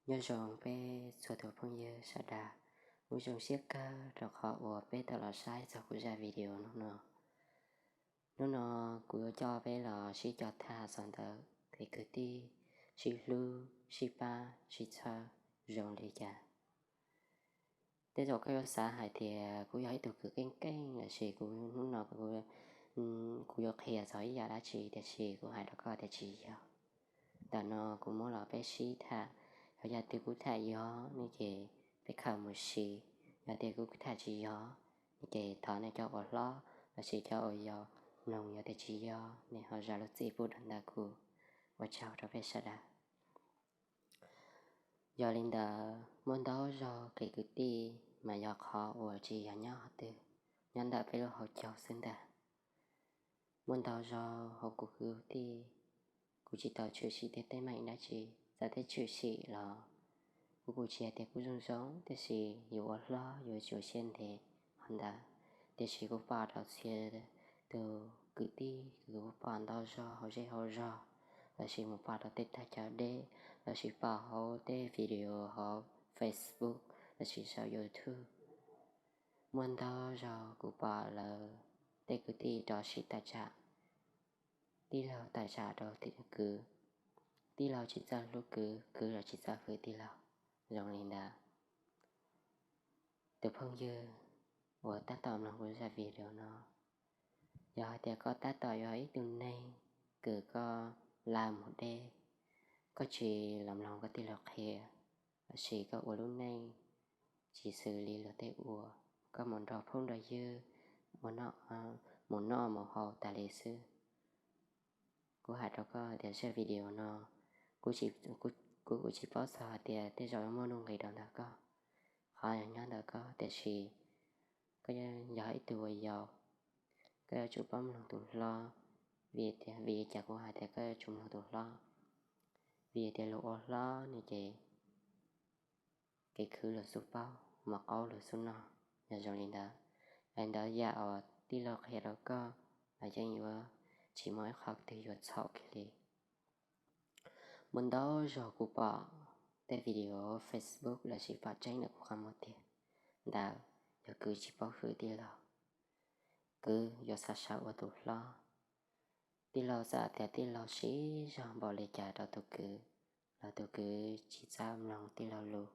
Nyob zoo peb txhua tus phooj ywg sawv daws, kuv zoo siab kawg rau qhov uas peb tau los saib txog kuv zaj video hnub no. Hnub no kuv yuav coj peb los sib cog tham txog ntawm kev kwv tij sib hlub sib pab sib txhawb zoo li cas. Tej zaum koj yuav xav hais tias kuv yog ib tug kwv keej keej lossis kuv hnub no kuv yuav qhia txog ib yam dab tsi, tiam sis kuv hais rau koj tias tsis yog. Ntawm no kuv muab los peb sib tham, yog yam twg kuv tham yog ne ces peb khaws mus siv, yog tias kuv tham tsis yog ne ces thov nej cov uas hlob lossis cov uas yau mloog, yog tias tsis yog nej ho zam lub txim pub rau ntawm kuv. Ua tsaug rau peb sawv daws. Yog li ntawd, muaj ntau zaug kev kwv tij mas yog qhov uas tsis yog nyob qhov twg, nyob ntawm peb lub hauv caug xwb ntag. Muaj ntau zaug hauv kuv kwv tij, kuv tsis tau tshwm sim tej teeb meem dab tsi, txawm tej tshwm sim los kuv kuj tsis hais tias kuv zoo zoo, tiam sis yus ua hlob yuav tsum siab ntev qhov ntawd. Tiam sis kuv pom rau txhia tus kwv tij, kuv pom ntau zaug hauv zej hauv zog, lossis mus pom rau tej tag cov deb, lossis pom hauv tej video hauv Facebook lossis saum YouTube. Muaj ntau zaug kuv pom lawv tej kwv tij rov sib tawm tsam, tij laug tawm tsam rau kwv, tij laug tsis txawj hlub kwv, kwv los tsis txawj hwm tij laug. Zoo li ntawd, tus phooj ywg uas tab tom mloog kuv zaj video no, yog hais tias koj tab tom yog ib tug neeg kws koj laj mus deb, koj tsis los mloog koj tij laug qhia, lossis koj ua lub neej tsis xws li luag tej ua, koj mus nrog phooj nrog ywg mus noj mus haus tas li xwb. Kuv hais rau koj tias zaj video no, kuv kuj tsis paub txog hais tias tej zaum yuav muaj nuj nqis rau ntawm koj, qhov nyob ntawm koj, tiam sis koj yog ib tug uas yau, koj yuav tsum paub mloog tus hlob, vim tias, vim li cas kuv hais tias koj yuav tsum mloog tus hlob? Vim tias luag ua hlob ne ces kev khwv luag xub paub, mov qaub luag xub noj. Yog zoo li ntawd, li ntawd yam uas tij laug qhia rau koj los yeej yuav tsis muaj ib qho twg yuav txhaum kiag li. Muaj ntau zaug kuv pom tej video Facebook lossis pom tseeb ntawm kuv qhov muag tiag ntawd, yog kwv tsis paub hwm tij laug, kwv yuav xav sawv ua tus hlob. Tij laug txawm tias tij laug siv zog npaum li cas rau tus kwv los tus kwv tsis txawj mloog tij laug lus.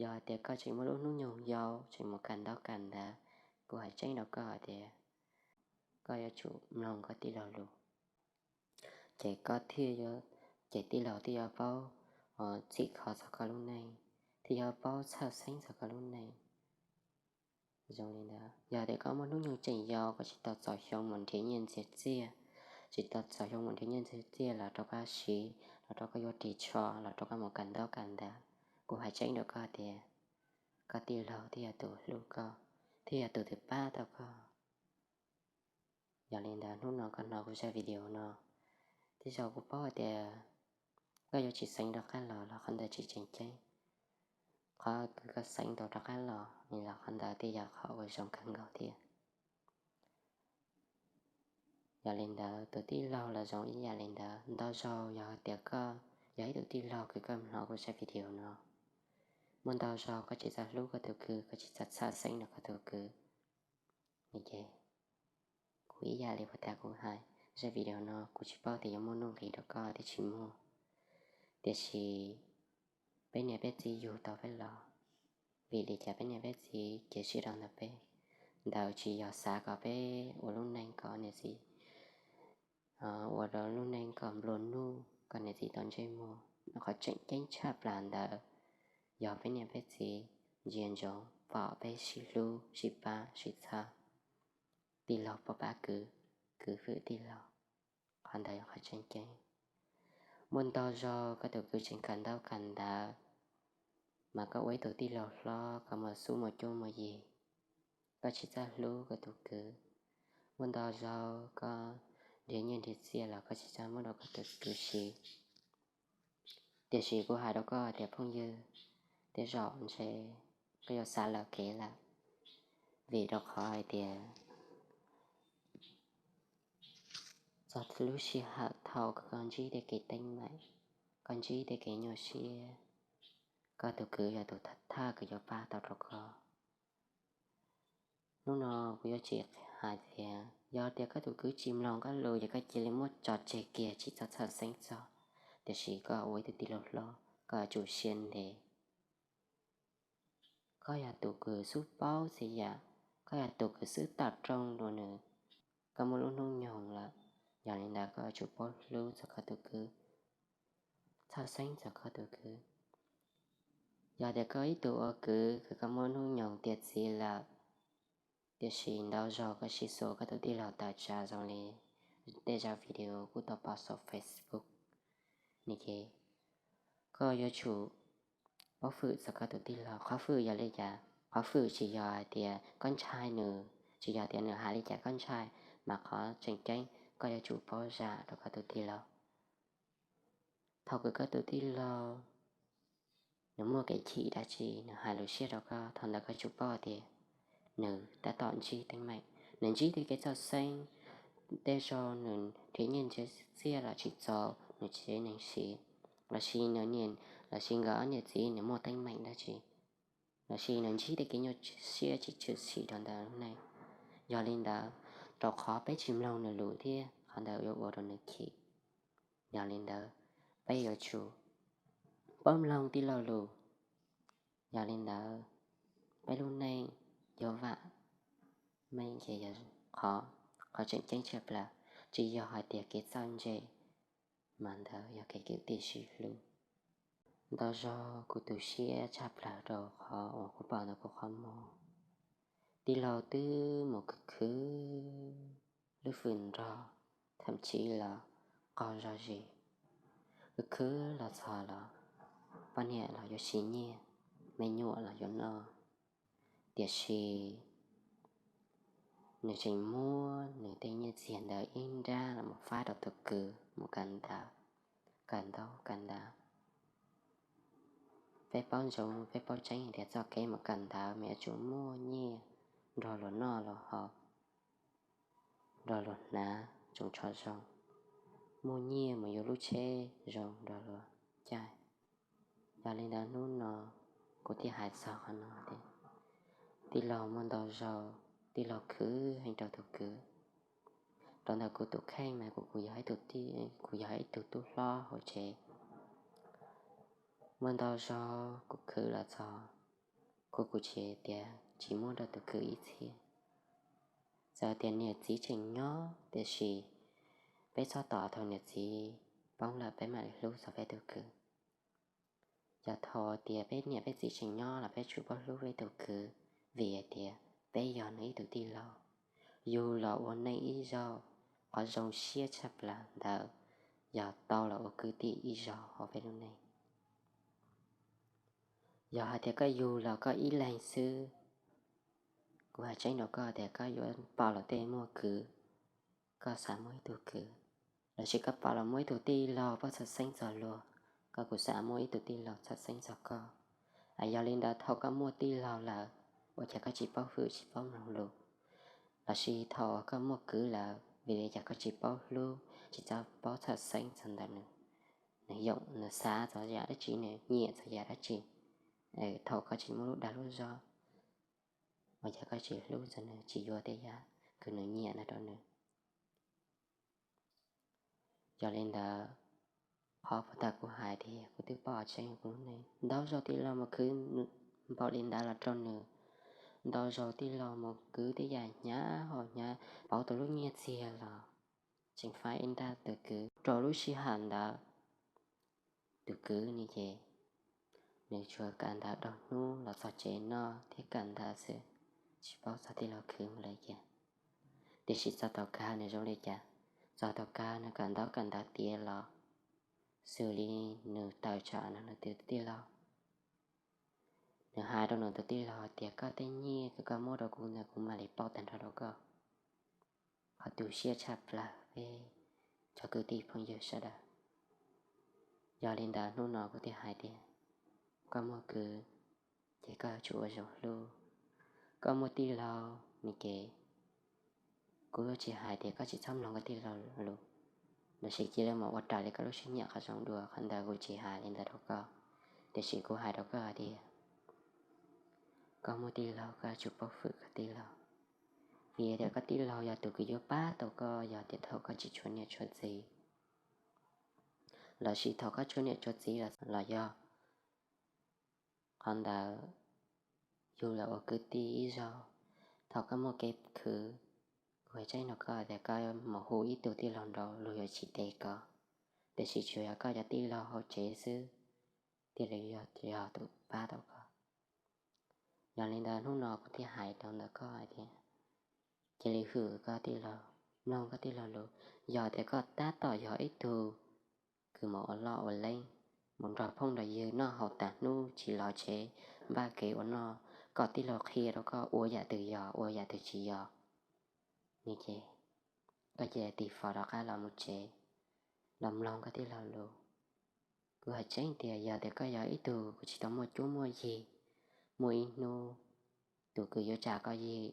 Yog hais tias koj tseem muaj lub hnub nyoog yau, tseem mus kawm ntaub kawm ntawv, kuv hais tseeb rau koj hais tias koj yuav tsum mloog koj tij laug lus, ces koj thiaj, ces tij laug thiaj yuav paub txhim kho txog koj lub neej, thiaj yuav paub txhawj xeeb txog koj lub neej. Zoo li ntawd, yog tias koj muaj hnub nyoog tseem yau, koj tsis tau txaus xyoo mus nrhiav nyiaj nrhiav txiaj, tsis tau txaus xyoo mus nrhiav nyiaj nrhiav txiaj los rau koj siv, los rau koj yuav ris tsho, los rau koj mus kawm ntaub kawm ntawv, kuv hais tseeb rau koj tias koj tij laug thiaj yog tus hlub koj, thiaj yog tus twb pab tau koj. Yog li ntawd, hnub no koj hnov kuv zaj video no, tej zaum kuv paub hais tias koj yuav tsis xeev rov qab los los qhov ntawd tsis tseem ceeb. Qhov kws koj xeev tau rov qab los los qhov ntawd thiaj yog qhov uas zoo kawg nkaus thiab. Yog li ntawd, tus tij laug los zoo ib yam li ntawd. Ntau zaug yog hais tias koj yog ib tug tij laug kws koj hnov kuv zaj video no, muaj ntau zaug koj tsis txawj hlub koj tus kwv, koj tsis txawj txhawj xeeb rau koj tus kwv. Ces kuv ib yam li puag ta kuv hais, zaj video no kuv tsis paub tias yuav muaj nuj nqis rau koj thiab tsis muaj, tiam sis peb niam peb txiv yug tau peb los, vim li cas peb niam peb txiv cia siab rau ntawm peb? Ntawd tsis yog xav kom peb ua lub neej kom niam txiv, ua rau lub neej kom nplua nuj, kom niam txiv tau ntsej muag. Qhov tseem ceeb tshaj plaws ntawd yog peb niam peb txiv ntsia ntsoov pom peb sib hlub sib pab sib txhawb, tij laug pab pab kwv, kwv hwm tij laug. Qhov ntawd yog qhov tseem ceeb. Muaj ntau zaug koj tus kwv tseem kawm ntaub kawm ntawv, mas koj ua ib tug tij laug hlob koj muaj xub muaj cuab muaj yig, koj tsis txawj hlub koj tus kwv. Muaj ntau zaug koj nrhiav nyiaj nrhiav txiaj los koj tsis txawj muab rau koj tus kwv siv. Tiam sis kuv hais rau koj tias phooj ywg, tej zaum ntshe koj yuav xav lawm kev lawm, vim rau qhov hais tias txog lub sij hawm thaum koj ntsib tej kev teeb meem, koj ntsib tej kev nyuaj siab, koj tus kwv yog tus thawj kws yuav pab tau rau koj. Hnub no kuv yuav tsis hais tias yog tias koj tus kwv tsis mloog koj lus ces koj cia li muab tso tseg kiag tsis txhob txhawj xeeb txog, tiam sis koj ua ib tug tij laug hlob koj yuav tsum siab ntev. Koj yog tus kws xub paub txhia yam, koj yog tus kws xub tam rooj dua nws, koj muaj lub hnub nyoog lawm, yog li ntawd koj yuav tsum paub hlub txog koj tus kwv, txhawj xeeb txog koj tus kwv. Yog tias koj ib tug ua kwv kws koj muaj hnub nyoog tiav txiv lawm, tiam sis ntau zaug koj sib xuas koj tus tij laug tawm tsam zoo li tej zaj video kuv tau pom saum Facebook ne ces koj yuav tsum paub fwm txog koj tus tij laug. Qhov fwm yog li cas? Qhov fwm tsis yog hais tias koj ntshai nws, tsis yog tias nws hais li cas koj ntshai, mas qhov tseem ceeb koj yuav tsum paub zam rau koj tus tij laug. Thaum kws koj tus tij laug nws muaj kev chim dab tsi, nws hais lus siab rau koj, thaum ntawd koj tsum paub tias nws tab tom ntsib teeb meem, nws ntsib tej kev txhawj xeeb, tej zaug nws nrhiav nyiaj nrhiav txiaj los tsis txaus nws tsev neeg siv, los sis nws niam, los sis nkawd ob niam txiv nws muaj teeb meem dab tsi, los sis nws ntsib tej kev nyuaj siab tsis tshwm sim rau ntawm lub neej. Yog li ntawd, rau qhov peb tsis mloog nws lus thiab qhov ntawd yuav ua rau nws chim. Yog li ntawd, peb yuav tsum paub mloog tij laug lus. Yog li ntawd, peb lub neej yuav vam meej ces yog qhov, qhov tseem ceeb tshaj plaws, tsis yog hais tias kev txawj ntse, mas ntawd yog kev kwv tij sib hlub. Ntau zaug kuv tu siab tshaj plaws rau qhov uas kuv pom ntawm kuv qhov muag, tij laug twb mus khwv khwv lub fwm nrog, tham tsiv los qaug zog zis, khwv khwv los txog los poj niam los yuav siv nyiaj, me nyuam los yuav noj, tiam sis nws tseem muab nws tej nyiaj txiag ntawd ib nrab los mus faib rau tus kwv mus kawm ntawv, kawm ntaub kawm ntawv. Peb paub ntsoov, peb paub tseeb tias txoj kev mus kawm ntawv mas yuav tsum muaj nyiaj nrog luag noj luag haus, nrog luag hnav tsoos tsho zoo, muaj nyiaj mus yuav lub tsheb zoo nrog luag caij. Yog li ntawd hnub no kuv thiaj hais txog qhov no tias, tij laug muaj ntau zaug tij laug khwv heev rau tus kwv. Rau ntawm kuv tus kheej mas kuv, kuv yog ib tug tij, kuv yog ib tug tub hlob hauv tsev. Muaj ntau zaug kuv khwv los txog, kuv, kuv tsis tias tsis muab rau tus kwv ib txhia. Txawm tias niam txiv tseem nyob tiam sis peb txhob tos thaum niam txiv poob lawm peb mam li hlub txog peb tus kwv. Yog thaum tias peb niam peb txiv tseem nyob los peb tsum paub hlub peb tus kwv, vim hais tias peb yog nws ib tug tij laug. Yug los ua neej ib zaug, qhov zoo siab tshaj plaws ntawd yog tau los ua kwv tij ib zaug hauv peb lub neej. Yog hais tias koj yug los koj ib leeg xwb, kuv hais tseeb rau koj tias koj yuav pom los tej muaj kwv, koj xav muaj ib tug kwv, los sis koj pom los muaj ib tug tij laug paub txhawj xeeb txog luag, koj kuj xav muaj ib tug tij laug txhawj xeeb txog koj. Yog li ntawd thaum koj muaj tij laug lawm, ua cas koj tsis paub hwm tsis paub mloog lus? Los sis thaum koj muaj kwv lawm, vim li cas koj tsis paub hlub tsis txhob paub txhawj xeeb txog ntawm nws? Nws yoom nws xav txog yam dab tsi, nws nyiam txog yam dab tsi? Thaum koj tsis muaj lub dag lub zog, ua cas koj tsis hlub txog nws, tsis yuav tej yam kws nws nyiam no rau nws? Yog li ntawd, qhov puag ta kuv hais tias kuv twb pom tseeb kuv lub neej, ntau zaug tij laug mus khwv npaum li ntawd los rau nws, ntau zaug tij laug mus kwv tej yam hnyav hauv hnyav, pauv tau lub nyiaj txiag los tseem faib ib nrab tus kwv. Rau lub sij hawm ntawd tus kwv ne ces nws tsuas kawm ntawv rau hnub los txog tsev noj thiab kawm ntawv xwb, tsis paub txog tij laug khwv mus li cas. Tiam sis txog tom kawg nws zoo li cas? Txog tom kawg nws kawm ntaub kawm ntawv tiav los xws li nws tawm tsam no nws tus tij laug. Nws hais rau nws tus tij laug tias koj tej nyiaj kws koj muab rau kuv ntawd kuv mam li pauv tag nrho rau koj. Qhov tu siab tshaj plaws peb cov kwv tij phooj ywg sawv daws. Yog li ntawd hnub no kuv thiaj hais tias koj muaj kwv ces koj yuav tsum ua zoo hlub. Koj muaj tij laug ne ces kuv yuav tsis hais tias koj tsis txhob mloog koj tij laug lus, los sis cia li mus ua raws li koj lub siab nyiam qhov zoo dua, qhov ntawd kuv tsis hais li ntawd rau koj. Tiam sis kuv hais rau koj hais tias koj muaj tij laug koj yuav tsum paub hwm koj tij laug, vim tias koj tij laug yog tus kws yuav pab tau koj yog tias thaum koj tsis tshuav niam tshuav txiv, lossis thaum koj tshuav niam tshuav txiv los yog qhov ntawd yus los ua kwv tij ib zaug, thaum koj muaj kev khwv, kuv hais tseeb rau koj tias koj mus hu ib tug tij laug nraud luag yuav tsis tes koj, tiam sis tsuas yog koj cov tij laug hauv tsev xwb thiaj li yog tus pab tau koj. Yog li ntawd hnub no kuv thiaj hais rau ntawm koj hais tias cia li hwm koj tij laug, mloog koj tij laug lus. Yog tias koj tab tom yog ib tug kws mus ua loj ua leeb, mus nrog phooj nrog ywg noj haus tas hnub tsis los tsev npaj kev ua noj, kom tij laug qhia rau koj ua yam twg yog ua yam twg tsis yog, ces koj cia li tig fos rov qab los mus tsev, los mloog koj tij laug lus. Kuv hais tseeb tias yog tias koj yog ib tug kws tsis tau muaj cuab muaj yig, muaj ib hnub tus kws yuav tsa koj yig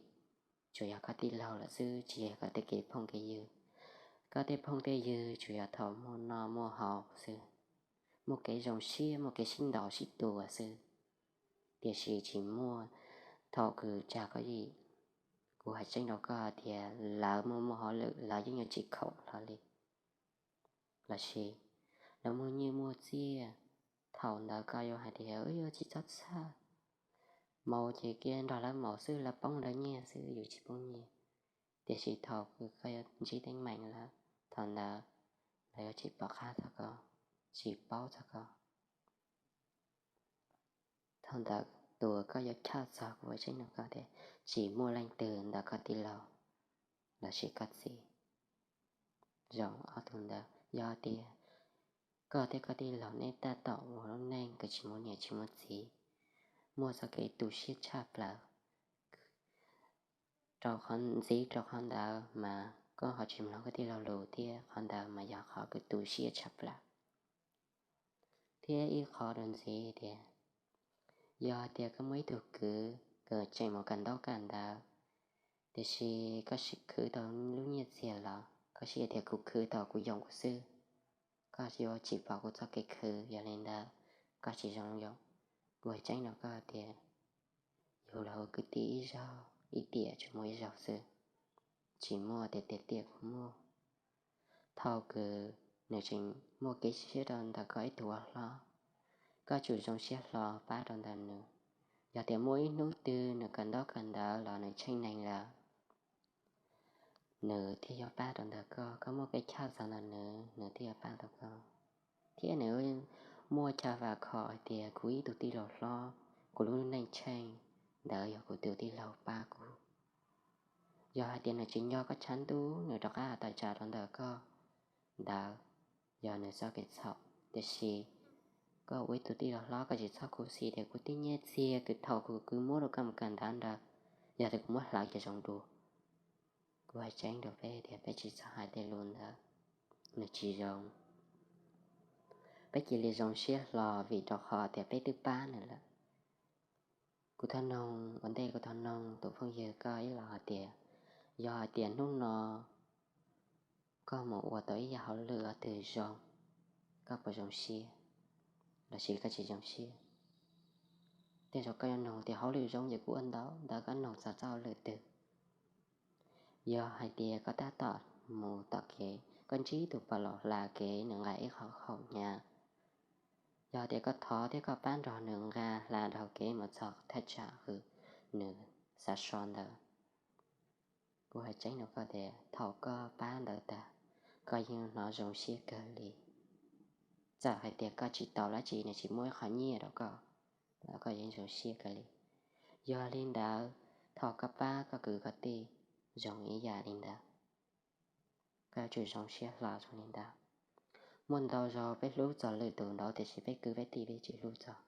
tsuas yog koj tij laug lawm xwb, tsis yog koj tej kev phooj kev ywg. Koj tej phooj tej ywg tsuas yog thaum muaj noj muaj haus xwb, muaj kev zoo siab muaj kev sib ntaus sib tua xwb, tiam sis tsis muaj thaum kws tsa koj yig. Kuv hais tseeb rau koj tias lawv muaj muaj hauj lwm lawv yeej yuav tsis khaum hlo li. Lossis lawv muaj nyiaj muaj txiaj, thaum ntawd koj yuav hais tias wb yuav tsis txhob txhawj, maus ces cia nrog lawv maus xwb, lawv poob lawv nyiaj xwb, yus tsis poob nyiaj. Tiam sis thaum koj yuav ntsib teeb meem lawm, thaum ntawd lawv yuav tsis pom qab txog koj, tsis paub txog koj. Thaum ntawd tus koj yuav chaj txog, kuv hais tseeb rau koj tias tsis muaj leej twg ntawm koj tij laug lossis koj txiv zoo ob tug ntawd. Yog tias koj thiab koj tij laug neb tab tom ua lub neej kws tsis muaj niam tsis muaj txiv, muaj txoj kev tu siab tshaj plaws rau qhov ntxiv, rau qhov ntawd mas koj ho tsis mloog koj tij laug lus thiab, qhov ntawd mas yog qhov kws tu siab tshaj plaws. Thiab ib qho dua ntxiv tias, yog tias koj muaj ib tug kwv kws tseem mus kawm ntaub kawm ntawv, tiam sis koj sim khwv tau lub nyiaj txiag los koj sim tias kuv khwv tau kuv yoom kuv xwb, koj yuav tsis pom kuv txoj kev khwv, yog li ntawd koj tsis zoo yoom. Kuv hais tseeb rau koj tias yus los ua kwv tij ib zaug ib tiam tsuas muaj ib zaug xwb, tsis muaj tias tiam tiam kuj muaj. Thaum kws nws tseem muaj kev siab rau ntawm koj ib tug ua hlob, koj tsum zoo siab hlo pab rau ntawm nws. Yog tias muaj ib hnub twg nws kawm ntaub kawm ntawv los nws tsheej neeg lawm, nws thiaj yuav pab rau ntawm koj. Koj muaj kev chaj txog ntawm nws, nws thiaj yuav pab tau koj. Thiab nws muaj chaw vam khom hais tias kuv ib tug tij laug hlob, kuv lub neej tsheej ntawd yog kuv tus tij laug pab kuv. Yog hais tias nws tsis nco koj tshav ntuj, nws rov qab tawm tsam rau ntawm koj ntawd, yog nws txoj kev txhaum. Tiam sis koj ua ib tug tij laug hlob koj tsis txhob khuv xim tias kuv tej nyiaj txiag kws thaum kuv kwv muab rau koj mus kawm ntaub ntawd, yog tias kuv muab hlawv ces zoo dua. Kuv hais tseeb rau peb tias peb tsis txhob hais tej lus ntawd, nws tsis zoo. Peb cia li zoo siab hlo vim rau qhov tias peb twb pab nws lawm. Kuv thov noog, ua ntej kuv thov noog tus phooj ywg koj ib los hais tias, yog hais tias hnub no koj mus ua tau ib yam hauj lwm twg zoo, koj puas zoo siab lossis koj tsis zoo siab? Tej zaum koj yuav noog tias hauj lwm zoo ces kuv ua ntau, ntawd koj noog txog txoj hauj lwm twg. Yog hais tias koj tab tom mus tom kev, koj ntsib tus poj laus hla kev nws nqa ib qho khaum hnyav, yog tias koj thov thiab koj pab nrog nws nqa hla dhau kev mus txog thaj tsam uas nws xav so ntawd, kuv hais tseeb rau koj tias thaum koj pab ntawd tag, koj yeej hnov zoo siab kawg li. Txawm hais tias koj tsis tau dab tsi, nws tsis muab ib qho nyiaj rau koj los koj yeej zoo siab kawg li. Yog li ntawd, thaum koj pab koj kwv koj tij zoo ib yam li ntawd, koj yuav tsum zoo siab hlo zoo li ntawd. Muaj ntau zaus peb hlub txog lwm tus nraud tiam sis peb kwv peb tij peb tsis hlub txog.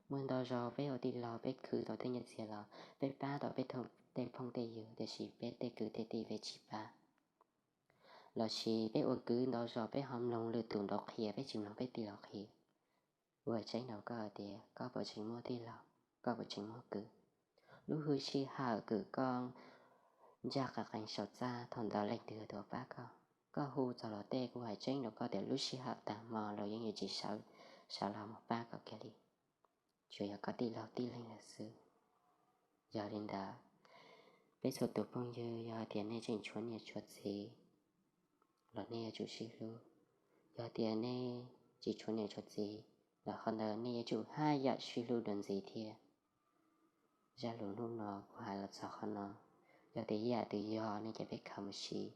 Muaj ntau zaus peb ua tij laug peb khwv tau tej nyiaj txiag los peb pab tau peb tej phooj tej ywg tiam sis peb tej kwv tej tij peb tsis pab. Lossis peb ua kwv ntau zaus peb ho mloog lwm tus nraud qhia peb tsis mloog peb tij laug qhia. Kuv hais tseeb rau koj hais tias koj puas tseem muaj tij laug, koj puas tseem muaj kwv? Lub hwj sij hawm kws koj ntsaj qees qees saum txaj thaum ntawd leej twg tuaj pab koj? Koj hu txog luag tej, kuv hais tseeb rau koj tias lub sij hawm tag hmo luag yeej yuav tsis sawv los mus pab koj kiag li. tsuas yog koj tij laug tib leeg lawm xwb. Yog li ntawd, peb txhua tus phooj ywg, yog hais tias nej tseem tshuav niam tshuav txiv los nej yuav tsum sib hlub. Yog tias nej tsis tshuav niam tshuav txiv los qhov ntawd nej yuav tsum haj yam sib hlub dua ntxiv thiab. Zaj lus hnub no kuv hais los txog qhov no, yog tias yam twg yog no ces peb khaws mus siv,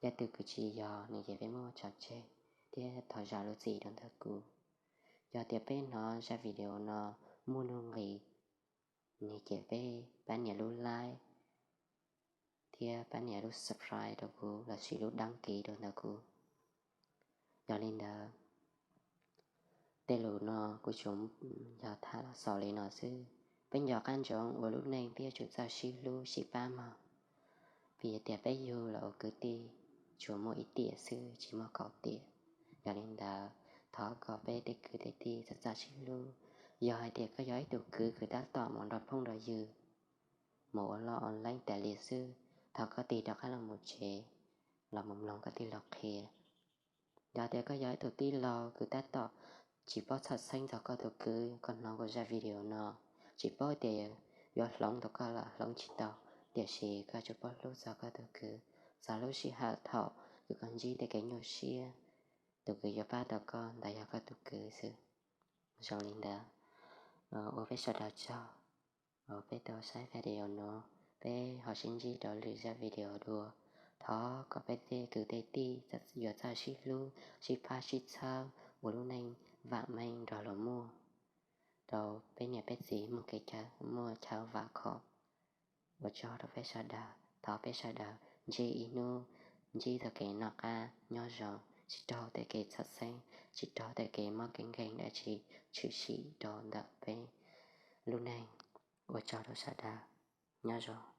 yam twg tsis yog no ces peb muab tso tseg, thiab thov zam lub txim rau ntawm kuv. Yog tias peb hnov zaj video no muaj nuj nqis, no ces peb pab nias lub like thiab pab nias lub subscribe rau kuv lossis lub đăng ký rau ntawm kuv. Yog li ntawd, tej lus no kuv tsuas yog tham los xaus li no xwb. Peb nco qab ntsoov ua lub neej peb yuav tsum txawj sib hlub sib pab mog, vim tias peb yug los ua kwv tij tsuas muaj ib tiam xwb tsis muaj kaum tiam. Yog li ntawd, thov kom peb tej kwv tej tij txawj txawj sib hlub. Yog hais tias koj yog ib tug kwv kws tab tom mus nrog phooj nrog ywg mus ua loj online tas li xwb, thov koj tig rov qab los mus tsev los mus mloog koj tij laug qhia. Yog tias koj yog ib tug tij laug kws tab tom tsis paub txhawj xeeb txog koj tus kwv, koj hnov kuv zaj video no, tsis paub tias yuav hloov tau koj los hloov tsis tau, tiam sis koj yuav tsum paub hlub txog koj tus kwv. Txog lub sij hawm thaum kws koj ntsib tej kev nyuaj siab, tus kws yuav pab tau koj ntawd yog koj tus kwv xwb. Zoo li ntawd, ua peb sawv daws tsaug uas peb tau saib video no, peb ho sib ntsib rau lwm zaj video dua. Thov kom peb tej kwv tej tij yuav txawj sib hlub sib pab sib txhawb ua lub neej vam meej nrog luag muaj, rau peb niam peb txiv muaj kev, muaj chaw vam khom. Ua tsaug rau peb sawv daws, thov peb sawv daws ntsib ib hnub ntsib txoj kev noj qab nyob zoo, tsis raug tej kev txhawj xeeb, tsis raug tej kev mob kev nkeeg dab tsi tshwm sim rau ntawm peb lub neej. Ua tsaug rau sawv daws, nyob zoo.